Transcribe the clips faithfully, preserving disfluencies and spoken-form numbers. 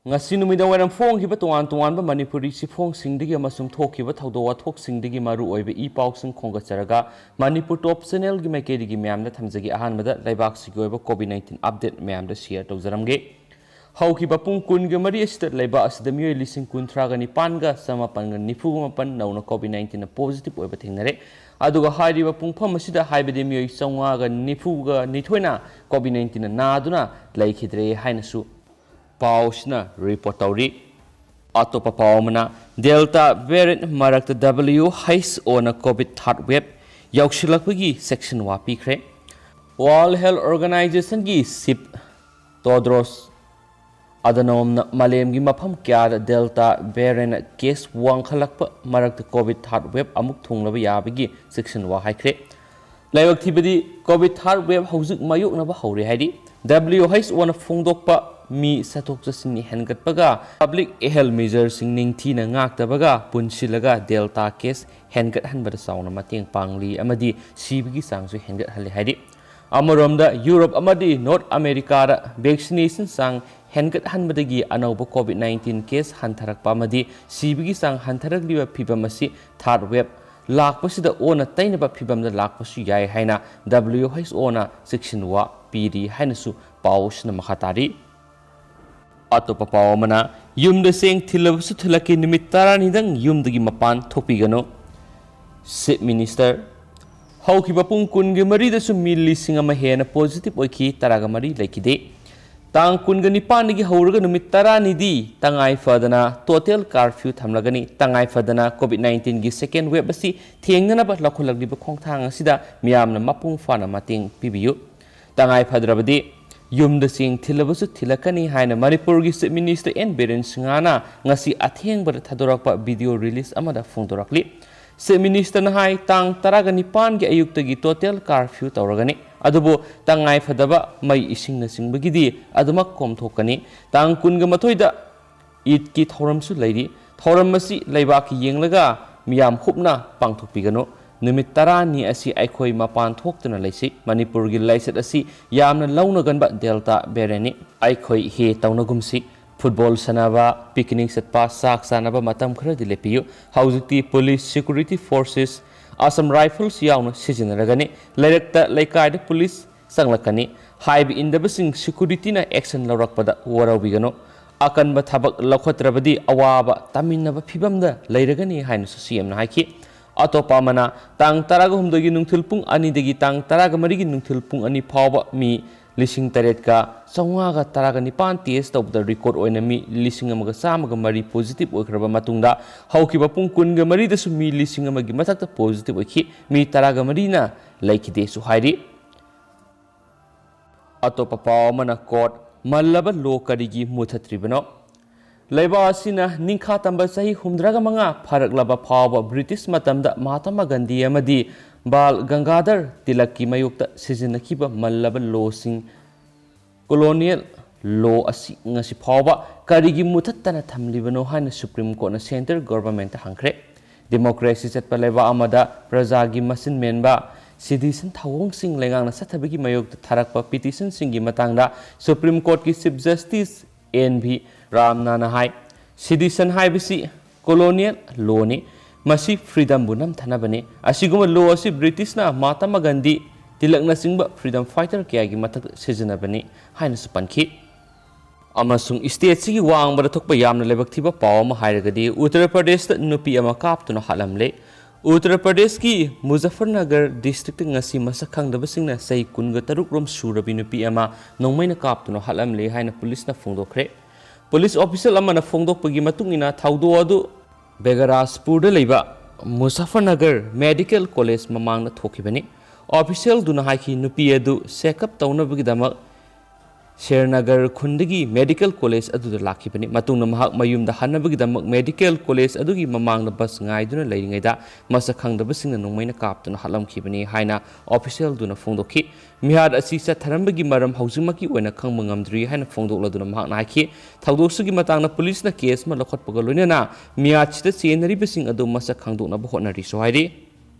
ꯉꯁꯤ ꯅꯨꯃꯤꯗꯥꯡ ꯋꯥꯏꯔꯝ ꯐꯣꯡꯈꯤꯕ ꯇꯣꯉꯥꯟ ꯇꯣꯉꯥꯟꯕ ꯃꯅꯤꯄꯨꯔꯤ ꯆꯦꯐꯣꯡꯁꯤꯡꯗꯒꯤ ꯑꯃꯁꯨꯡ ꯊꯣꯛꯈꯤꯕ ꯊꯧꯗꯣꯛ ꯋꯥꯊꯣꯛꯁꯤꯡꯗꯒꯤ ꯃꯔꯨ ꯑꯣꯏꯕ ꯏ ꯄꯥꯎꯁꯤꯡ ꯈꯣꯝꯒꯠꯆꯔꯒ, ꯃꯅꯤꯄꯨꯔ ꯇꯣꯞ ꯆꯦꯅꯦꯜꯒꯤ ꯃꯥꯏꯀꯩꯗꯒꯤ ꯃꯌꯥꯝꯗ ꯊꯝꯖꯒꯦ꯫ ꯑꯍꯥꯟꯕꯗ ꯂꯩꯕꯥꯛꯁꯤꯒꯤ ꯑꯣꯏꯕ ꯀꯣꯚꯤꯗ ꯅꯥꯏꯟꯇꯤꯟ ꯑꯞꯗꯦꯠ ꯃꯌꯥꯝꯗ ꯁꯤꯌꯔ ꯇꯧꯖꯔꯝꯒꯦ꯫ ꯍꯧꯈꯤꯕ ꯄꯨꯡ ꯀꯨꯟꯒ ꯃꯔꯤ ꯑꯁꯤꯗ ꯂꯩꯕꯥꯛ ꯑꯁꯤꯗ ꯃꯤꯑꯣꯏ ꯂꯤꯁꯤꯡ ꯀꯨꯟꯊ꯭ꯔꯥꯒ ꯅꯤꯄꯥꯟꯒ ꯆꯃꯥꯄꯟꯒ ꯅꯤꯐꯨꯒ ꯃꯥꯄꯟ ꯅꯧꯅ ꯀꯣꯚꯤꯗ ꯅꯥꯏꯟꯇꯤꯟꯅ ꯄꯣꯖꯤꯇꯤꯚ ꯑꯣꯏꯕ ꯊꯦꯡꯅꯔꯦ꯫ ꯑꯗꯨꯒ ꯍꯥꯏꯔꯤꯕ ꯄꯨꯡꯐꯝ ꯑꯁꯤꯗ, ꯍꯥꯏꯕꯗꯤ ꯃꯤꯑꯣꯏ ꯆꯥꯝꯃꯉꯥꯒ ꯅꯤꯐꯨꯒ ꯅꯤꯊꯣꯏꯅ ꯀꯣꯚꯤꯗ ꯅꯥꯏꯟꯇꯤꯟꯅ ꯅꯥꯗꯨꯅ ꯂꯩꯈꯤꯗ꯭ꯔꯦ ꯍꯥꯏꯅꯁꯨ ꯄꯥꯎ ꯑꯁꯤꯅ ꯔꯤꯄꯣꯔꯠ ꯇꯧꯔꯤ꯫ ꯑꯇꯣꯞꯄ ꯄꯥꯎ ꯑꯃꯅ, ꯗꯦꯜꯇꯥ ꯚꯦꯔꯤꯌꯟꯠ ꯃꯔꯛꯇ ꯗꯕ꯭ꯂꯤꯌꯨ ꯑꯩꯆ ꯑꯣꯅ ꯀꯣꯚꯤꯗ ꯊꯥꯔꯗ ꯋꯦꯕ ꯌꯧꯁꯤꯜꯂꯛꯄꯒꯤ ꯆꯦꯛꯁꯤꯟꯋꯥ ꯄꯤꯈ꯭ꯔꯦ꯫ ꯋꯥꯔꯜꯗ ꯍꯦꯜꯊ ꯑꯣꯔꯒꯅꯥꯏꯖꯦꯁꯟꯒꯤ ꯆꯤꯐ ꯇꯣꯗ꯭ꯔꯣꯁ ꯑꯗꯅꯣꯝꯅ ꯃꯥꯂꯦꯝꯒꯤ ꯃꯐꯝ ꯀꯌꯥꯗ ꯗꯦꯜꯇꯥ ꯚꯦꯔꯤꯌꯟꯠ ꯀꯦꯁ ꯋꯥꯡꯈꯠꯂꯛꯄ ꯃꯔꯛꯇ ꯀꯣꯚꯤꯗ ꯊꯥꯔꯗ ꯋꯦꯕ ꯑꯃꯨꯛ ꯊꯨꯡꯂꯕ ꯌꯥꯕꯒꯤ ꯆꯦꯛꯁꯤꯟꯋꯥ ꯍꯥꯏꯈ꯭ꯔꯦ꯫ ꯂꯥꯏꯕꯛ ꯊꯤꯕꯗꯤ, ꯀꯣꯚꯤꯗ ꯊꯥꯔꯗ ꯋꯦꯕ ꯍꯧꯖꯤꯛ ꯃꯥꯌꯣꯛꯅꯕ ꯍꯧꯔꯦ ꯍꯥꯏꯔꯤ꯫ ꯗꯕ꯭ꯂꯤꯌꯨ ꯑꯩꯆ ꯑꯣꯅ ꯐꯣꯡꯗꯣꯛꯄ, ꯃꯤ ꯆꯠꯊꯣꯛ ꯆꯠꯁꯤꯟ ꯍꯦꯟꯒꯠꯄꯒ, ꯄꯕ꯭ꯂꯤꯛ ꯍꯦꯜꯊ ꯃꯦꯖꯔꯁꯤꯡ ꯅꯤꯡꯊꯤꯅ ꯉꯥꯛꯇꯕꯒ ꯄꯨꯟꯁꯤꯜꯂꯒ ꯗꯦꯜꯇꯥ ꯀꯦꯁ ꯍꯦꯟꯒꯠꯍꯟꯕꯗ ꯆꯥꯎꯅ ꯃꯇꯦꯡ ꯄꯥꯡꯂꯤ ꯑꯃꯗꯤ ꯁꯤꯕꯒꯤ ꯆꯥꯡꯁꯨ ꯍꯦꯟꯒꯠꯍꯜꯂꯤ ꯍꯥꯏꯔꯤ꯫ ꯑꯃꯔꯣꯝꯗ, ꯌꯨꯔꯣꯞ ꯑꯃꯗꯤ ꯅꯣꯔꯠ ꯑꯃꯦꯔꯤꯀꯥꯗ ꯚꯦꯛꯁꯤꯅꯦꯁꯟ ꯆꯥꯡ ꯍꯦꯟꯒꯠꯍꯟꯕꯗꯒꯤ ꯑꯅꯧꯕ ꯀꯣꯚꯤꯗ ꯅꯥꯏꯟꯇꯤꯟ ꯀꯦꯁ ꯍꯟꯊꯔꯛꯄ ꯑꯃꯗꯤ ꯁꯤꯕꯒꯤ ꯆꯥꯡ ꯍꯟꯊꯔꯛꯂꯤꯕ ꯐꯤꯚꯝ ꯑꯁꯤ ꯊꯥꯔꯗ ꯋꯦꯕ ꯂꯥꯛꯄꯁꯤꯗ ꯑꯣꯟꯅ ꯇꯩꯅꯕ ꯐꯤꯚꯝꯗ ꯂꯥꯛꯄꯁꯨ ꯌꯥꯏ ꯍꯥꯏꯅ ꯗꯕ꯭ꯂꯤꯌꯨ ꯑꯩꯆ ꯑꯣꯅ ꯆꯦꯛꯁꯤꯟꯋꯥ ꯄꯤꯔꯤ ꯍꯥꯏꯅꯁꯨ ꯄꯥꯎ ꯑꯁꯤꯅ ꯃꯈꯥ ꯇꯥꯔꯤ꯫ ꯑꯇꯣꯞꯄ ꯄꯥꯎ ꯑꯃꯅ, ꯌꯨꯝꯗ ꯆꯦꯡ ꯊꯤꯜꯂꯕꯁꯨ ꯊꯤꯜꯂꯛꯀꯦ, ꯅꯨꯃꯤꯠ ꯇꯔꯥꯅꯤꯗꯪ ꯌꯨꯝꯗꯒꯤ ꯃꯄꯥꯟ ꯊꯣꯛꯄꯤꯒꯅꯨ꯫ ꯆꯤꯐ ꯃꯤꯅꯤꯁꯇꯔ, ꯍꯧꯈꯤꯕ ꯄꯨꯡ ꯀꯨꯟꯒ ꯃꯔꯤꯗꯁꯨ ꯃꯤ ꯂꯤꯁꯤꯡ ꯑꯃ ꯍꯦꯟꯅ ꯄꯣꯖꯤꯇꯤꯚ ꯑꯣꯏꯈꯤ, ꯇꯔꯥꯒ ꯃꯔꯤ ꯂꯩꯈꯤꯗꯦ꯫ ꯇꯥꯡ ꯀꯨꯟꯒ ꯅꯤꯄꯥꯟꯗꯒꯤ ꯍꯧꯔꯒ ꯅꯨꯃꯤꯠ ꯇꯔꯥꯅꯤꯗꯤ ꯇꯉꯥꯏ ꯐꯗꯅ ꯇꯣꯇꯦꯜ ꯀꯥꯔꯐ꯭ꯌꯨ ꯊꯝꯂꯒꯅꯤ꯫ ꯇꯉꯥꯏ ꯐꯗꯅ ꯀꯣꯚꯤꯗ ꯅꯥꯏꯟꯇꯤꯟꯒꯤ ꯁꯦꯀꯦꯟ ꯋꯦꯕ ꯑꯁꯤ ꯊꯦꯡꯅꯅꯕ ꯂꯧꯈꯠꯂꯛꯂꯤꯕ ꯈꯣꯡꯊꯥꯡ ꯑꯁꯤꯗ ꯃꯤꯌꯥꯝꯅ ꯃꯄꯨꯡ ꯐꯥꯅ ꯃꯇꯦꯡ ꯄꯤꯕꯤꯌꯨ꯫ ꯇꯉꯥꯏ ꯐꯗ꯭ꯔꯕꯗꯤ ꯌꯨꯝꯗ ꯆꯦꯡ ꯊꯤꯜꯂꯕꯁꯨ ꯊꯤꯜꯂꯛꯀꯅꯤ ꯍꯥꯏꯅ ꯃꯅꯤꯄꯨꯔꯒꯤ ꯆꯤꯐ ꯃꯤꯅꯤꯁꯇꯔ ꯑꯦꯟ ꯕꯤꯔꯦꯟ ꯁꯤꯡꯍꯅ ꯉꯁꯤ ꯑꯊꯦꯡꯕꯗ ꯊꯥꯗꯣꯔꯛꯄ ꯚꯤꯗꯤꯑꯣ ꯔꯤꯂꯤꯖ ꯑꯃꯗ ꯐꯣꯡꯗꯣꯔꯛꯂꯤ꯫ ꯆꯤꯐ ꯃꯤꯅꯤꯁꯇꯔꯅ ꯍꯥꯏ, ꯇꯥꯡ ꯇꯔꯥꯒ ꯅꯤꯄꯥꯟꯒꯤ ꯑꯌꯨꯛꯇꯒꯤ ꯇꯣꯇꯦꯜ ꯀꯥꯔꯐ꯭ꯌꯨ ꯇꯧꯔꯒꯅꯤ, ꯑꯗꯨꯕꯨ ꯇꯉꯥꯏ ꯐꯗꯕ ꯃꯩ ꯏꯁꯤꯡꯅꯆꯤꯡꯕꯒꯤꯗꯤ ꯑꯗꯨꯃꯛ ꯀꯣꯝꯊꯣꯛꯀꯅꯤ꯫ ꯇꯥꯡ ꯀꯨꯟꯒ ꯃꯥꯊꯣꯏꯗ ꯏꯗꯀꯤ ꯊꯧꯔꯝꯁꯨ ꯂꯩꯔꯤ꯫ ꯊꯧꯔꯝ ꯑꯁꯤ ꯂꯩꯕꯥꯛꯀꯤ ꯌꯦꯡꯂꯒ ꯃꯤꯌꯥꯝ ꯍꯨꯞꯅ ꯄꯥꯡꯊꯣꯛꯄꯤꯒꯅꯨ꯫ ꯅꯨꯃꯤꯠ ꯇꯔꯥꯅꯤ ꯑꯁꯤ ꯑꯩꯈꯣꯏ ꯃꯄꯥꯟ ꯊꯣꯛꯇꯅ ꯂꯩꯁꯤ꯫ ꯃꯅꯤꯄꯨꯔꯒꯤ ꯂꯥꯏꯆꯠ ꯑꯁꯤ ꯌꯥꯝꯅ ꯂꯧꯅꯒꯟꯕ ꯗꯦꯜꯇꯥ ꯚꯦꯔꯤꯌꯟꯠꯅꯤ꯫ ꯑꯩꯈꯣꯏ ꯍꯦ ꯇꯧꯅꯒꯨꯝꯁꯤ꯫ ꯐꯨꯠꯕꯣꯜ ꯁꯥꯟꯅꯕ, ꯄꯤꯛꯅꯤꯛ ꯆꯠꯄ, ꯆꯥꯛ ꯆꯥꯅꯕ ꯃꯇꯝ ꯈꯔꯗꯤ ꯂꯦꯞꯄꯤꯌꯨ꯫ ꯍꯧꯖꯤꯛꯇꯤ police, security forces, Assam rifles ꯌꯥꯎꯅ ꯁꯤꯖꯤꯟꯅꯔꯒꯅꯤ꯫ ꯂꯩꯔꯛꯇ, ꯂꯩꯀꯥꯏꯗ ꯄꯨꯂꯤꯁ ꯆꯪꯂꯛꯀꯅꯤ꯫ ꯍꯥꯏꯕ ꯏꯟꯗꯕꯁꯤꯡ ꯁꯦꯀ꯭ꯌꯨꯔꯤꯇꯤꯅ ꯑꯦꯛꯁꯟ ꯂꯧꯔꯛꯄꯗ ꯋꯥꯔꯧꯕꯤꯒꯅꯨ꯫ ꯑꯀꯟꯕ ꯊꯕꯛ ꯂꯧꯈꯠꯇ꯭ꯔꯕꯗꯤ ꯑꯋꯥꯕ ꯇꯥꯃꯤꯟꯅꯕ ꯐꯤꯚꯝꯗ ꯂꯩꯔꯒꯅꯤ ꯍꯥꯏꯅꯁꯨ ꯁꯤ ꯑꯦꯝꯅ ꯍꯥꯏꯈꯤ꯫ ꯑꯇꯣꯞꯄ ꯑꯃꯅ, ꯇꯥꯡ ꯇꯔꯥꯒ ꯍꯨꯝꯗꯣꯏꯒꯤ ꯅꯨꯡꯊꯤꯜ ꯄꯨꯡ ꯑꯅꯤꯗꯒꯤ ꯇꯥꯡ ꯇꯔꯥꯒ ꯃꯔꯤꯒꯤ ꯅꯨꯡꯊꯤꯜ ꯄꯨꯡ ꯑꯅꯤ ꯐꯥꯎꯕ ꯃꯤ ꯂꯤꯁꯤꯡ ꯇꯔꯦꯠꯀ ꯆꯥꯝꯃꯉꯥꯒ ꯇꯔꯥꯒ ꯅꯤꯄꯥꯟ ꯇꯦꯁ ꯇꯧꯕꯗ ꯔꯦꯀꯣꯔꯗ ꯑꯣꯏꯅ ꯃꯤ ꯂꯤꯁꯤꯡ ꯑꯃꯒ ꯆꯥꯝꯃꯒ ꯃꯔꯤ ꯄꯣꯖꯤꯇꯤꯚ ꯑꯣꯏꯈ꯭ꯔꯕ ꯃꯇꯨꯡꯗ, ꯍꯧꯈꯤꯕ ꯄꯨꯡ ꯀꯨꯟꯒ ꯃꯔꯤꯗꯁꯨ ꯃꯤ ꯂꯤꯁꯤꯡ ꯑꯃꯒꯤ ꯃꯊꯛꯇ ꯄꯣꯖꯤꯇꯤꯚ ꯑꯣꯏꯈꯤ꯫ ꯃꯤ ꯇꯔꯥꯒ ꯃꯔꯤꯅ ꯂꯩꯈꯤꯗꯦꯁꯨ ꯍꯥꯏꯔꯤ꯫ ꯑꯇꯣꯞꯄ ꯄꯥꯎ ꯑꯃꯅ, ꯀꯣꯔꯠ, ꯃꯜꯂꯕ ꯂꯣ ꯀꯔꯤꯒꯤ ꯃꯨꯊꯠꯇ꯭ꯔꯤꯕꯅꯣ? ꯂꯩꯕꯥꯛ ꯑꯁꯤꯅ ꯅꯤꯡꯈꯥ ꯇꯝꯕ ꯆꯍꯤ ꯍꯨꯝꯗ꯭ꯔꯥꯒ ꯃꯉꯥ ꯐꯥꯔꯛꯂꯕ ꯐꯥꯎꯕ ꯕ꯭ꯔꯤꯇꯤꯁ ꯃꯇꯝꯗ ꯃꯍꯥꯇꯃꯥ ꯒꯥꯟꯙꯤ ꯑꯃꯗꯤ ꯕꯥꯜ ꯒꯪꯒꯥꯙꯔ ꯇꯤꯂꯛꯀꯤ ꯃꯥꯌꯣꯛꯇ ꯁꯤꯖꯤꯟꯅꯈꯤꯕ ꯃꯜꯂꯕ ꯂꯣꯁꯤꯡ, ꯀꯣꯂꯣꯅꯤꯌꯦꯜ ꯂꯣ ꯑꯁꯤ ꯉꯁꯤ ꯐꯥꯎꯕ ꯀꯔꯤꯒꯤ ꯃꯨꯊꯠꯇꯅ ꯊꯝꯂꯤꯕꯅꯣ ꯍꯥꯏꯅ ꯁꯨꯄ꯭ꯔꯤꯝ ꯀꯣꯔꯠꯅ ꯁꯦꯟꯇ꯭ꯔꯦꯜ ꯒꯣꯚꯔꯟꯃꯦꯟꯠꯇ ꯍꯪꯈ꯭ꯔꯦ꯫ ꯗꯦꯃꯣꯀ꯭ꯔꯦꯁꯤ ꯆꯠꯄ ꯂꯩꯕꯥꯛ ꯑꯃꯗ ꯄ꯭ꯔꯖꯥꯒꯤ ꯃꯆꯤꯟ ꯃꯦꯟꯕ ꯁꯤꯇꯤꯖꯟ ꯊꯧꯑꯣꯡꯁꯤꯡ ꯂꯩꯉꯥꯛꯅ ꯆꯠꯊꯕꯒꯤ ꯃꯥꯌꯣꯛꯇ ꯊꯥꯔꯛꯄ ꯄꯤꯇꯤꯁꯟꯁꯤꯡꯒꯤ ꯃꯇꯥꯡꯗ ꯁꯨꯄ꯭ꯔꯤꯝ ꯀꯣꯔꯠꯀꯤ ꯆꯤꯐ ꯖꯁꯇꯤꯁ ꯑꯦꯟ ꯚꯤ ꯔꯥꯝꯅꯥꯅ ꯍꯥꯏ, ꯁꯤꯇꯤꯖꯟ ꯍꯥꯏꯕꯁꯤ ꯀꯣꯂꯣꯅꯤꯌꯦꯜ ꯂꯣꯅꯤ꯫ ꯃꯁꯤ ꯐ꯭ꯔꯤꯗꯝꯕꯨ ꯅꯝꯊꯅꯕꯅꯤ꯫ ꯑꯁꯤꯒꯨꯝꯕ ꯂꯣ ꯑꯁꯤ ꯕ꯭ꯔꯤꯇꯤꯁꯅ ꯃꯍꯥꯇꯃꯥ ꯒꯥꯟꯙꯤ, ꯇꯤꯂꯛꯅꯆꯤꯡꯕ ꯐ꯭ꯔꯤꯗꯝ ꯐꯥꯏꯇꯔ ꯀꯌꯥꯒꯤ ꯃꯊꯛꯇ ꯁꯤꯖꯤꯟꯅꯕꯅꯤ ꯍꯥꯏꯅꯁꯨ ꯄꯟꯈꯤ꯫ ꯑꯃꯁꯨꯡ ꯁ꯭ꯇꯦꯠꯁꯤꯒꯤ ꯋꯥꯡꯃꯗ ꯊꯣꯛꯄ ꯌꯥꯝꯅ ꯂꯥꯏꯕꯛ ꯊꯤꯕ ꯄꯥꯎ ꯑꯃ ꯍꯥꯏꯔꯒꯗꯤ, ꯎꯠꯇꯔ ꯄ꯭ꯔꯗꯦꯁꯇ ꯅꯨꯄꯤ ꯑꯃ ꯀꯥꯞꯇꯨꯅ ꯍꯥꯠꯂꯝꯂꯦ꯫ ꯎꯠꯇꯔ ꯄ꯭ꯔꯗꯦꯁꯀꯤ ꯃꯨꯖꯐꯔꯅꯒꯔ ꯗꯤꯁꯇ꯭ꯔꯤꯛꯇ ꯉꯁꯤ ꯃꯁꯛ ꯈꯪꯗꯕꯁꯤꯡꯅ ꯆꯍꯤ ꯀꯨꯟꯒ ꯇꯔꯨꯛ ꯔꯣꯝ ꯁꯨꯔꯕꯤ ꯅꯨꯄꯤ ꯑꯃ ꯅꯣꯡꯃꯩꯅ ꯀꯥꯞꯇꯨꯅ ꯍꯥꯠꯂꯝꯂꯦ ꯍꯥꯏꯅ ꯄꯨꯂꯤꯁꯅ ꯐꯣꯡꯗꯣꯛꯈ꯭ꯔꯦ꯫ ꯄꯨꯂꯤꯁ ꯑꯣꯐꯤꯁꯤꯌꯦꯜ ꯑꯃꯅ ꯐꯣꯡꯗꯣꯛꯄꯒꯤ ꯃꯇꯨꯡ ꯏꯟꯅ, ꯊꯧꯗꯣꯛ ꯑꯗꯨ ꯕꯦꯒꯔꯥꯖꯄꯨꯔꯗ ꯂꯩꯕ ꯃꯨꯖꯐꯔꯅꯒꯔ ꯃꯦꯗꯤꯀꯦꯜ ꯀꯣꯂꯦꯖ ꯃꯃꯥꯡꯗ ꯊꯣꯛꯈꯤꯕꯅꯤ꯫ ꯑꯣꯐꯤꯁꯤꯌꯦꯜꯗꯨꯅ ꯍꯥꯏꯈꯤ, ꯅꯨꯄꯤ ꯑꯗꯨ ꯆꯦꯛꯑꯞ ꯇꯧꯅꯕꯒꯤꯗꯃꯛ ꯁꯦꯔꯅꯒꯔ ꯈꯨꯟꯗꯒꯤ ꯃꯦꯗꯤꯀꯦꯜ ꯀꯣꯂꯦꯖ ꯑꯗꯨꯗ ꯂꯥꯛꯈꯤꯕꯅꯤ꯫ ꯃꯇꯨꯡꯗ ꯃꯍꯥꯛ ꯃꯌꯨꯝꯗ ꯍꯟꯅꯕꯒꯤꯗꯃꯛ ꯃꯦꯗꯤꯀꯦꯜ ꯀꯣꯂꯦꯖ ꯑꯗꯨꯒꯤ ꯃꯃꯥꯡꯗ ꯕꯁ ꯉꯥꯏꯗꯨꯅ ꯂꯩꯔꯤꯉꯩꯗ ꯃꯁꯛ ꯈꯪꯗꯕꯁꯤꯡꯅ ꯅꯣꯡꯃꯩꯅ ꯀꯥꯞꯇꯨꯅ ꯍꯥꯠꯂꯝꯈꯤꯕꯅꯤ ꯍꯥꯏꯅ ꯑꯣꯐꯤꯁꯤꯌꯦꯜꯗꯨꯅ ꯐꯣꯡꯗꯣꯛꯈꯤ꯫ ꯃꯤꯍꯥꯠ ꯑꯁꯤ ꯆꯠꯊꯔꯝꯕꯒꯤ ꯃꯔꯝ ꯍꯧꯖꯤꯛꯃꯛꯀꯤ ꯑꯣꯏꯅ ꯈꯪꯕ ꯉꯝꯗ꯭ꯔꯤ ꯍꯥꯏꯅ ꯐꯣꯡꯗꯣꯛꯂꯗꯨꯅ ꯃꯍꯥꯛꯅ ꯍꯥꯏꯈꯤ, ꯊꯧꯗꯣꯛꯁꯤꯒꯤ ꯃꯇꯥꯡꯗ ꯄꯨꯂꯤꯁꯅ ꯀꯦꯁ ꯑꯃ ꯂꯧꯈꯠꯄꯒ ꯂꯣꯏꯅꯅ ꯃꯤꯍꯥꯠꯁꯤꯗ ꯆꯦꯟꯅꯔꯤꯕꯁꯤꯡ ꯑꯗꯨ ꯃꯁꯛ ꯈꯪꯗꯣꯛꯅꯕ ꯍꯣꯠꯅꯔꯤꯁꯨ ꯍꯥꯏꯔꯤ꯫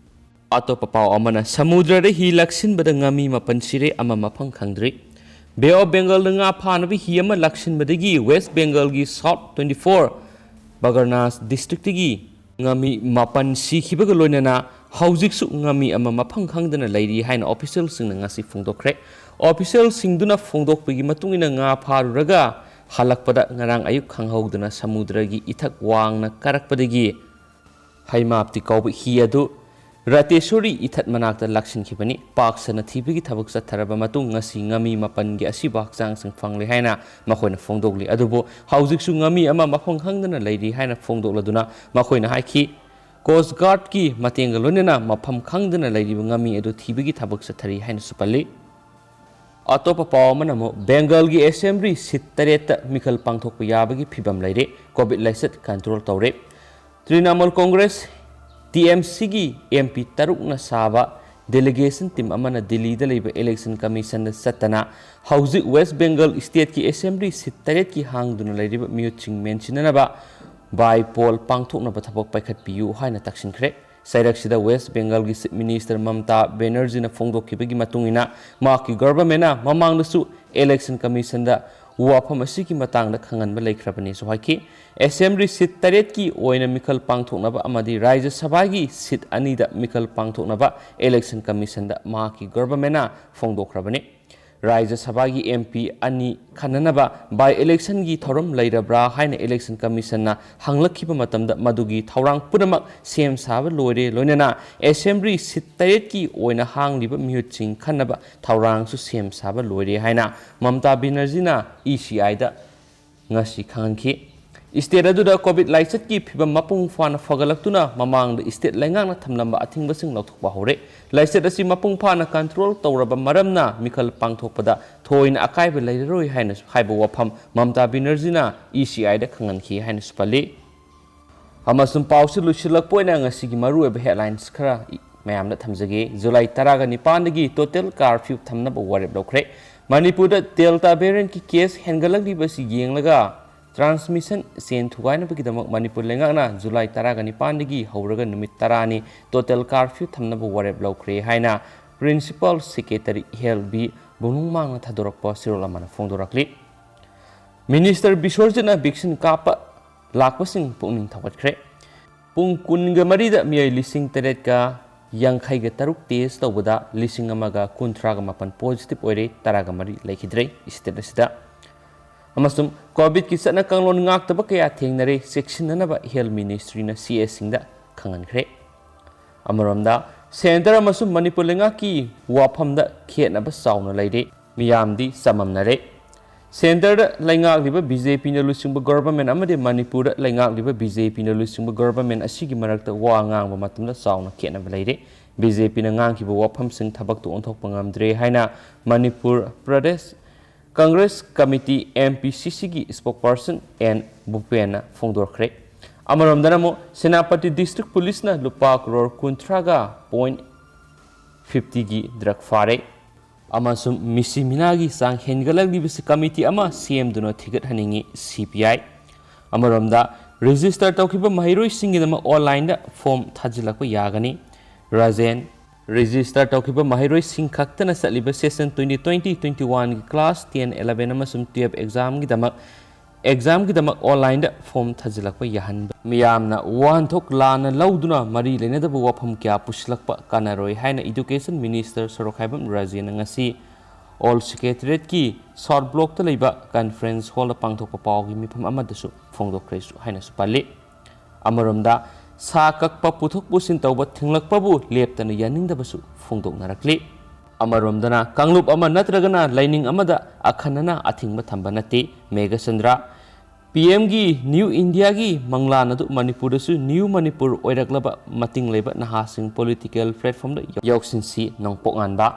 ꯑꯇꯣꯞꯄ ꯄꯥꯎ ꯑꯃꯅ, ꯁꯃꯨꯗ꯭ꯔꯗ ꯍꯤ ꯂꯥꯛꯁꯤꯟꯕꯗ ꯉꯥꯃꯤ ꯃꯥꯄꯟ ꯁꯤꯔꯦ, ꯑꯃ ꯃꯐꯝ ꯈꯪꯗ꯭ꯔꯤ꯫ ꯕꯦ ꯑꯣꯐ ꯕꯦꯡꯒꯜꯗ ꯉꯥ ꯐꯥꯅꯕ ꯍꯤ ꯑꯃ ꯂꯥꯛꯁꯤꯟꯕꯗꯒꯤ ꯋꯦꯁ ꯕꯦꯡꯒꯜꯒꯤ ꯁꯥꯎꯠ ꯇ꯭ꯋꯦꯟꯇꯤ ꯐꯣꯔ ꯕꯒꯔꯅꯥꯁ ꯗꯤꯁꯇ꯭ꯔꯤꯛꯇꯒꯤ ꯉꯥꯃꯤ ꯃꯥꯄꯟ ꯁꯤꯈꯤꯕꯒ ꯂꯣꯏꯅꯅ ꯍꯧꯖꯤꯛꯁꯨ ꯉꯥꯃꯤ ꯑꯃ ꯃꯐꯝ ꯈꯪꯗꯅ ꯂꯩꯔꯤ ꯍꯥꯏꯅ ꯑꯣꯐꯤꯁꯤꯌꯦꯜꯁꯤꯡꯅ ꯉꯁꯤ ꯐꯣꯡꯗꯣꯛꯈ꯭ꯔꯦ꯫ ꯑꯣꯐꯤꯁꯤꯌꯦꯜꯁꯤꯡꯗꯨꯅ ꯐꯣꯡꯗꯣꯛꯄꯒꯤ ꯃꯇꯨꯡ ꯏꯟꯅ ꯉꯥ ꯐꯥꯔꯨꯔꯒ ꯍꯜꯂꯛꯄꯗ ꯉꯔꯥꯡ ꯑꯌꯨꯛ ꯈꯪꯍꯧꯗꯅ ꯁꯃꯨꯗ꯭ꯔꯒꯤ ꯏꯊꯛ ꯋꯥꯡꯅ ꯀꯥꯔꯛꯄꯗꯒꯤ ꯍꯩꯃꯥꯞꯇꯤ ꯀꯧꯕ ꯍꯤ ꯑꯗꯨ ꯔꯇꯦꯁꯣꯔꯤ ꯏꯊꯠ ꯃꯅꯥꯛꯇ ꯂꯥꯛꯁꯤꯟꯈꯤꯕꯅꯤ꯫ ꯄꯥꯛ ꯁꯟꯅ ꯊꯤꯕꯒꯤ ꯊꯕꯛ ꯆꯠꯊꯔꯕ ꯃꯇꯨꯡ ꯉꯁꯤ ꯉꯥꯃꯤ ꯃꯥꯄꯟꯒꯤ ꯑꯁꯤꯕ ꯍꯛꯆꯥꯡꯁꯤꯡ ꯐꯪꯂꯦ ꯍꯥꯏꯅ ꯃꯈꯣꯏꯅ ꯐꯣꯡꯗꯣꯛꯂꯤ꯫ ꯑꯗꯨꯕꯨ ꯍꯧꯖꯤꯛꯁꯨ ꯉꯥꯃꯤ ꯑꯃ ꯃꯐꯝ ꯈꯪꯗꯅ ꯂꯩꯔꯤ ꯍꯥꯏꯅ ꯐꯣꯡꯗꯣꯛꯂꯗꯨꯅ ꯃꯈꯣꯏꯅ ꯍꯥꯏꯈꯤ, ꯀꯣꯁ ꯒꯥꯔꯗꯀꯤ ꯃꯇꯦꯡꯒ ꯂꯣꯏꯅꯅ ꯃꯐꯝ ꯈꯪꯗꯅ ꯂꯩꯔꯤꯕ ꯉꯥꯃꯤ ꯑꯗꯨ ꯊꯤꯕꯒꯤ ꯊꯕꯛ ꯆꯠꯊꯔꯤ ꯍꯥꯏꯅꯁꯨ ꯄꯜꯂꯤ꯫ ꯑꯇꯣꯞꯄ ꯄꯥꯎ ꯑꯃꯅ ꯑꯃꯨꯛ ꯕꯦꯡꯒꯜꯒꯤ ꯑꯦꯁꯦꯝꯕ꯭ꯂꯤ ꯁꯤꯠ ꯇꯔꯦꯠꯇ ꯃꯤꯈꯜ ꯄꯥꯡꯊꯣꯛꯄ ꯌꯥꯕꯒꯤ ꯐꯤꯕꯝ ꯂꯩꯔꯦ꯫ ꯀꯣꯚꯤꯗ ꯂꯥꯏꯆꯠ ꯀꯟꯇ꯭ꯔꯣꯜ ꯇꯧꯔꯦ꯫ ꯇ꯭ꯔꯤꯅꯥꯃꯨꯜ ꯀꯣꯡꯒ꯭ꯔꯦꯁ, ꯇꯤ ꯑꯦꯝ ꯁꯤꯒꯤ ꯑꯦꯝ ꯄꯤ ꯇꯔꯨꯛꯅ ꯁꯥꯕ ꯗꯦꯂꯤꯒꯦꯁꯟ ꯇꯤꯝ ꯑꯃꯅ ꯗꯤꯜꯂꯤꯗ ꯂꯩꯕ ꯏꯂꯦꯛꯁꯟ ꯀꯃꯤꯁꯟꯗ ꯆꯠꯇꯅ ꯍꯧꯖꯤꯛ ꯋꯦꯁ ꯕꯦꯡꯒꯜ ꯁ꯭ꯇꯦꯠꯀꯤ ꯑꯦꯁꯦꯝꯕ꯭ꯂꯤ ꯁꯤꯠ ꯇꯔꯦꯠꯀꯤ ꯍꯥꯡꯗꯨꯅ ꯂꯩꯔꯤꯕ ꯃꯤꯍꯨꯠꯁꯤꯡ ꯃꯦꯟꯁꯤꯟꯅꯅꯕ ꯕꯥꯏ ꯄꯣꯜ ꯄꯥꯡꯊꯣꯛꯅꯕ ꯊꯕꯛ ꯄꯥꯏꯈꯠꯄꯤꯌꯨ ꯍꯥꯏꯅ ꯇꯛꯁꯤꯟꯈ꯭ꯔꯦ꯫ ꯆꯩꯔꯛꯁꯤꯗ ꯋꯦꯁ ꯕꯦꯡꯒꯜꯒꯤ ꯆꯤꯐ ꯃꯤꯅꯤꯁꯇꯔ ꯃꯝꯇꯥ ꯕꯦꯅꯔꯖꯤꯅ ꯐꯣꯡꯗꯣꯛꯈꯤꯕꯒꯤ ꯃꯇꯨꯡ ꯏꯟꯅ ꯃꯍꯥꯛꯀꯤ ꯒꯚꯔꯟꯃꯦꯟꯅ ꯃꯃꯥꯡꯗꯁꯨ ꯏꯂꯦꯛꯁꯟ ꯀꯃꯤꯁꯟꯗ ꯋꯥꯐꯝ ꯑꯁꯤꯒꯤ ꯃꯇꯥꯡꯗ ꯈꯪꯍꯟꯕ ꯂꯩꯈ꯭ꯔꯕꯅꯤꯁꯨ ꯍꯥꯏꯈꯤ꯫ ꯑꯦꯁꯦꯝꯕ꯭ꯂꯤ ꯁꯤꯠ ꯇꯔꯦꯠꯀꯤ ꯑꯣꯏꯅ ꯃꯤꯈꯜ ꯄꯥꯡꯊꯣꯛꯅꯕ ꯑꯃꯗꯤ ꯔꯥꯖ꯭ꯌ ꯁꯚꯥꯒꯤ ꯁꯤꯠ ꯑꯅꯤꯗ ꯃꯤꯈꯜ ꯄꯥꯡꯊꯣꯛꯅꯕ ꯏꯂꯦꯛꯁꯟ ꯀꯃꯤꯁꯟꯗ ꯃꯍꯥꯛꯀꯤ ꯒꯚꯔꯟꯃꯦꯟꯅ ꯐꯣꯡꯗꯣꯛꯈ꯭ꯔꯕꯅꯤ꯫ ꯔꯥꯖ꯭ꯌ ꯁꯚꯥꯒꯤ ꯑꯦꯝ ꯄꯤ ꯑꯅꯤ ꯈꯟꯅꯅꯕ ꯕꯥꯏ ꯏꯂꯦꯛꯁꯟꯒꯤ ꯊꯧꯔꯝ ꯂꯩꯔꯕ꯭ꯔꯥ ꯍꯥꯏꯅ ꯏꯂꯦꯛꯁꯟ ꯀꯃꯤꯁꯟꯅ ꯍꯪꯂꯛꯈꯤꯕ ꯃꯇꯝꯗ ꯃꯗꯨꯒꯤ ꯊꯧꯔꯥꯡ ꯄꯨꯝꯅꯃꯛ ꯁꯦꯝ ꯁꯥꯕ ꯂꯣꯏꯔꯦ, ꯂꯣꯏꯅꯅ ꯑꯦꯁꯦꯝꯕ꯭ꯂꯤ ꯁꯤꯠ ꯇꯔꯦꯠꯀꯤ ꯑꯣꯏꯅ ꯍꯥꯡꯂꯤꯕ ꯃꯤꯍꯨꯠꯁꯤꯡ ꯈꯟꯅꯕ ꯊꯧꯔꯥꯡꯁꯨ ꯁꯦꯝ ꯁꯥꯕ ꯂꯣꯏꯔꯦ ꯍꯥꯏꯅ ꯃꯝꯇꯥ ꯕꯦꯅꯔꯖꯤꯅ ꯏ ꯁꯤ ꯑꯥꯏꯗ ꯉꯁꯤ ꯈꯪꯍꯟꯈꯤ꯫ ꯁ꯭ꯇꯦꯠ ꯑꯗꯨꯗ ꯀꯣꯚꯤꯗ ꯂꯥꯏꯆꯠꯀꯤ ꯐꯤꯚꯝ ꯃꯄꯨꯡ ꯐꯥꯅ ꯐꯒꯠꯂꯛꯇꯨꯅ ꯃꯃꯥꯡꯗ ꯁ꯭ꯇꯦꯠ ꯂꯩꯉꯥꯛꯅ ꯊꯝꯂꯝꯕ ꯑꯊꯤꯡꯕꯁꯤꯡ ꯂꯧꯊꯣꯛꯄ ꯍꯧꯔꯦ꯫ ꯂꯥꯏꯆꯠ ꯑꯁꯤ ꯃꯄꯨꯡ ꯐꯥꯅ ꯀꯟꯇ꯭ꯔꯣꯜ ꯇꯧꯔꯕ ꯃꯔꯝꯅ ꯃꯤꯈꯜ ꯄꯥꯡꯊꯣꯛꯄꯗ ꯊꯣꯏꯅ ꯑꯀꯥꯏꯕ ꯂꯩꯔꯔꯣꯏ ꯍꯥꯏꯅꯁꯨ ꯍꯥꯏꯕ ꯋꯥꯐꯝ ꯃꯝꯇꯥ ꯕꯦꯅꯔꯖꯤꯅ ꯏ ꯁꯤ ꯑꯥꯏꯗ ꯈꯪꯍꯟꯈꯤ ꯍꯥꯏꯅꯁꯨ ꯄꯜꯂꯤ꯫ ꯑꯃꯁꯨꯡ ꯄꯥꯎꯁꯤ ꯂꯣꯏꯁꯤꯜꯂꯛꯄ ꯑꯣꯏꯅ ꯉꯁꯤꯒꯤ ꯃꯔꯨꯑꯣꯏꯕ ꯍꯦꯗꯂꯥꯏꯟꯁ ꯈꯔ ꯃꯌꯥꯝꯗ ꯊꯝꯖꯒꯦ꯫ ꯖꯨꯂꯥꯏ ꯇꯔꯥꯒ ꯅꯤꯄꯥꯟꯗꯒꯤ ꯇꯣꯇꯦꯜ ꯀꯥꯔꯐ꯭ꯌꯨ ꯊꯝꯅꯕ ꯋꯥꯔꯦꯞ ꯂꯧꯈ꯭ꯔꯦ꯫ ꯃꯅꯤꯄꯨꯔꯗ ꯗꯦꯜꯇꯥ ꯚꯦꯔꯤꯌꯦꯟꯠꯀꯤ ꯀꯦꯁ ꯍꯦꯟꯒꯠꯂꯛꯂꯤꯕ ꯑꯁꯤ ꯌꯦꯡꯂꯒ ꯇ꯭ꯔꯥꯟꯁꯃꯤꯁꯟ ꯆꯦꯟ ꯊꯨꯒꯥꯏꯅꯕꯒꯤꯗꯃꯛ ꯃꯅꯤꯄꯨꯔ ꯂꯩꯉꯥꯛꯅ ꯖꯨꯂꯥꯏ ꯇꯔꯥꯒ ꯅꯤꯄꯥꯟꯗꯒꯤ ꯍꯧꯔꯒ ꯅꯨꯃꯤꯠ ꯇꯔꯥꯅꯤ ꯇꯣꯇꯦꯜ ꯀꯥꯔꯐ꯭ꯌꯨ ꯊꯝꯅꯕ ꯋꯥꯔꯦꯞ ꯂꯧꯈ꯭ꯔꯦ ꯍꯥꯏꯅ ꯄ꯭ꯔꯤꯟꯁꯤꯄꯥꯜ ꯁꯦꯀ꯭ꯔꯦꯇꯔꯤ ꯍꯦꯜꯊ ꯕꯤ ꯕꯨꯡꯂꯨꯡ ꯃꯥꯡꯅ ꯊꯥꯗꯣꯔꯛꯄ ꯆꯦꯔꯣꯜ ꯑꯃꯅ ꯐꯣꯡꯗꯣꯔꯛꯂꯤ꯫ ꯃꯤꯅꯤꯁꯇꯔ ꯕꯤꯁ꯭ꯋꯔꯖꯤꯠꯅ vaccine ꯀꯥꯞꯄ ꯂꯥꯛꯄꯁꯤꯡ ꯄꯨꯛꯅꯤꯡ ꯊꯧꯒꯠꯈ꯭ꯔꯦ꯫ ꯄꯨꯡ ꯀꯨꯟꯒ ꯃꯔꯤꯗ ꯃꯤꯑꯣꯏ ꯂꯤꯁꯤꯡ ꯇꯔꯦꯠꯀ ꯌꯥꯡꯈꯩꯒ ꯇꯔꯨꯛ test ꯇꯧꯕꯗ ꯂꯤꯁꯤꯡ ꯑꯃꯒ ꯀꯨꯟꯊ꯭ꯔꯥꯒ ꯃꯥꯄꯟ positive ꯑꯣꯏꯔꯦ, ꯇꯔꯥꯒ ꯃꯔꯤ ꯂꯩꯈꯤꯗ꯭ꯔꯦ state ꯑꯁꯤꯗ꯫ ꯑꯃꯁꯨꯡ COVIDꯀꯤ ꯆꯠꯅ ꯀꯥꯡꯂꯣꯟ ꯉꯥꯛꯇꯕ ꯀꯌꯥ ꯊꯦꯡꯅꯔꯦ, ꯆꯦꯛꯁꯤꯟꯅꯅꯕ Health Ministryꯅ CSꯁꯤꯡꯗ ꯈꯪꯍꯟꯈ꯭ꯔꯦ꯫ ꯑꯃꯔꯣꯝꯗ, centre ꯑꯃꯁꯨꯡ ꯃꯅꯤꯄꯨꯔ ꯂꯩꯉꯥꯛꯀꯤ ꯋꯥꯐꯝꯗ ꯈꯦꯠꯅꯕ ꯆꯥꯎꯅ ꯂꯩꯔꯦ, ꯃꯤꯌꯥꯝꯗꯤ ꯆꯃꯝꯅꯔꯦ꯫ Centreꯗ ꯂꯩꯉꯥꯛꯂꯤꯕ BJPꯅ ꯂꯨꯆꯤꯡꯕ government ꯑꯃꯗꯤ ꯃꯅꯤꯄꯨꯔꯗ ꯂꯩꯉꯥꯛꯂꯤꯕ BJPꯅ ꯂꯨꯆꯤꯡꯕ government ꯑꯁꯤꯒꯤ ꯃꯔꯛꯇ ꯋꯥ ꯉꯥꯡꯕ ꯃꯇꯝꯗ ꯆꯥꯎꯅ ꯈꯦꯠꯅꯕ ꯂꯩꯔꯦ꯫ BJPꯅ ꯉꯥꯡꯈꯤꯕ ꯋꯥꯐꯝꯁꯤꯡ ꯊꯕꯛꯇ ꯑꯣꯟꯊꯣꯛꯄ ꯉꯝꯗ꯭ꯔꯦ ꯍꯥꯏꯅ Manipur Pradesh Congress Committee, MPCCꯒꯤ spokesperson N ꯚꯨꯄꯦꯟꯅ ꯐꯣꯡꯗꯣꯛꯈ꯭ꯔꯦ꯫ ꯑꯃꯔꯣꯝꯗꯅ ꯑꯃꯨꯛ ꯁꯦꯅꯥꯄꯇꯤ district policeꯅ ꯂꯨꯄꯥ ꯀ꯭ꯔꯣꯔ ꯀꯨꯟꯊ꯭ꯔꯥꯒ point fiftyꯒꯤ drug ꯐꯥꯔꯦ꯫ ꯑꯃꯁꯨꯡ ꯃꯤꯁꯤ ꯃꯤꯅꯥꯒꯤ ꯆꯥꯡ ꯍꯦꯟꯒꯠꯂꯛꯂꯤꯕꯁꯤ committee ꯑꯃ ꯁꯦꯝꯗꯨꯅ ꯊꯤꯒꯠꯍꯟꯅꯤꯡꯏ CPI꯫ ꯑꯃꯔꯣꯝꯗ, register ꯇꯧꯈꯤꯕ ꯃꯍꯩꯔꯣꯏꯁꯤꯡꯒꯤꯗꯃꯛ onlineꯗ form ꯊꯥꯖꯤꯜꯂꯛꯄ ꯌꯥꯒꯅꯤ꯫ ꯔꯥꯖꯦꯟ, register ꯇꯧꯈꯤꯕ ꯃꯍꯩꯔꯣꯏꯁꯤꯡ ꯈꯛꯇꯅ ꯆꯠꯂꯤꯕ session twenty twenty twenty oneꯒꯤ class ten, eleven ꯑꯃꯁꯨꯡ twelve examꯒꯤꯗꯃꯛ examꯒꯤꯗꯃꯛ onlineꯗ form ꯊꯥꯖꯤꯜꯂꯛꯄ ꯌꯥꯍꯟꯕ꯫ ꯃꯤꯌꯥꯝꯅ ꯋꯥꯍꯟꯊꯣꯛ ꯂꯥꯟꯅ ꯂꯧꯗꯨꯅ ꯃꯔꯤ ꯂꯩꯅꯗꯕ ꯋꯥꯐꯝ ꯀꯌꯥ ꯄꯨꯁꯤꯜꯂꯛꯄ ꯀꯥꯟꯅꯔꯣꯏ ꯍꯥꯏꯅ Education Minister ꯁꯣꯔꯣꯛꯈꯥꯏꯕꯝ ꯔꯥꯖꯦꯟꯅ ꯉꯁꯤ Old Secretariatꯀꯤ South Blockꯇ ꯂꯩꯕ conference hallꯗ ꯄꯥꯡꯊꯣꯛꯄ ꯄꯥꯎꯒꯤ ꯃꯤꯐꯝ ꯑꯃꯗꯁꯨ ꯐꯣꯡꯗꯣꯛꯈ꯭ꯔꯦꯁꯨ ꯍꯥꯏꯅꯁꯨ ꯄꯜꯂꯤ꯫ ꯑꯃꯔꯣꯝꯗ, ꯁꯥ ꯀꯛꯄ ꯄꯨꯊꯣꯛ ꯄꯨꯁꯤꯟ ꯇꯧꯕ ꯊꯤꯡꯂꯛꯄꯕꯨ ꯂꯦꯞꯇꯅ ꯌꯥꯅꯤꯡꯗꯕꯁꯨ ꯐꯣꯡꯗꯣꯛꯅꯔꯛꯂꯤ꯫ ꯑꯃꯔꯣꯝꯗꯅ, ꯀꯥꯡꯂꯨꯞ ꯑꯃ ꯅꯠꯇ꯭ꯔꯒꯅ ꯂꯥꯏꯅꯤꯡ ꯑꯃꯗ ꯑꯈꯟꯅꯅ ꯑꯊꯤꯡꯕ ꯊꯝꯕ ꯅꯠꯇꯦ꯫ ꯃꯦꯘꯆꯟꯗ꯭ꯔ, PMꯒꯤ New Indiaꯒꯤ ꯃꯪꯂꯥꯟ ꯑꯗꯨ ꯃꯅꯤꯄꯨꯔꯗꯁꯨ New ꯃꯅꯤꯄꯨꯔ ꯑꯣꯏꯔꯛꯂꯕ ꯃꯇꯤꯡ ꯂꯩꯕ ꯅꯍꯥꯁꯤꯡ political platformꯗ ꯌꯥꯎꯁꯤꯟꯁꯤ꯫ ꯅꯣꯡꯄꯣꯛ ꯉꯥꯟꯕ꯫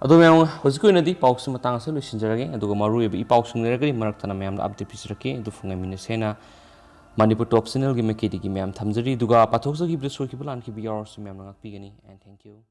ꯑꯗꯣ ꯃꯌꯥꯝ, ꯍꯧꯖꯤꯛꯀꯤ ꯑꯣꯏꯅꯗꯤ ꯄꯥꯎꯁꯤ ꯃꯇꯥꯡ ꯑꯁꯤꯗ ꯂꯣꯏꯁꯤꯟꯖꯔꯒꯦ, ꯑꯗꯨꯒ ꯃꯔꯨꯑꯣꯏꯕ ꯏ ꯄꯥꯎꯁꯤꯡ ꯂꯩꯔꯒꯗꯤ ꯃꯔꯛ ꯊꯠꯅ ꯃꯌꯥꯝꯗ update ꯄꯤꯖꯔꯛꯀꯦ꯫ ꯑꯗꯨ ꯐꯪꯉꯥꯏꯃꯤꯟꯅꯁꯦꯅ ꯃꯅꯤꯄꯨꯔ Top Channelꯒꯤ ꯃꯥꯏꯀꯩꯗꯒꯤ ꯃꯌꯥꯝ ꯊꯝꯖꯔꯤ꯫ ꯑꯗꯨꯒ ꯄꯥꯊꯣꯛꯆꯈꯤꯕꯗ ꯁꯣꯏꯈꯤꯕ ꯂꯥꯟꯈꯤꯕ ꯌꯥꯎꯔꯁꯨ ꯃꯌꯥꯝꯅ ꯉꯥꯛꯄꯤꯒꯅꯤ꯫ And thank you꯫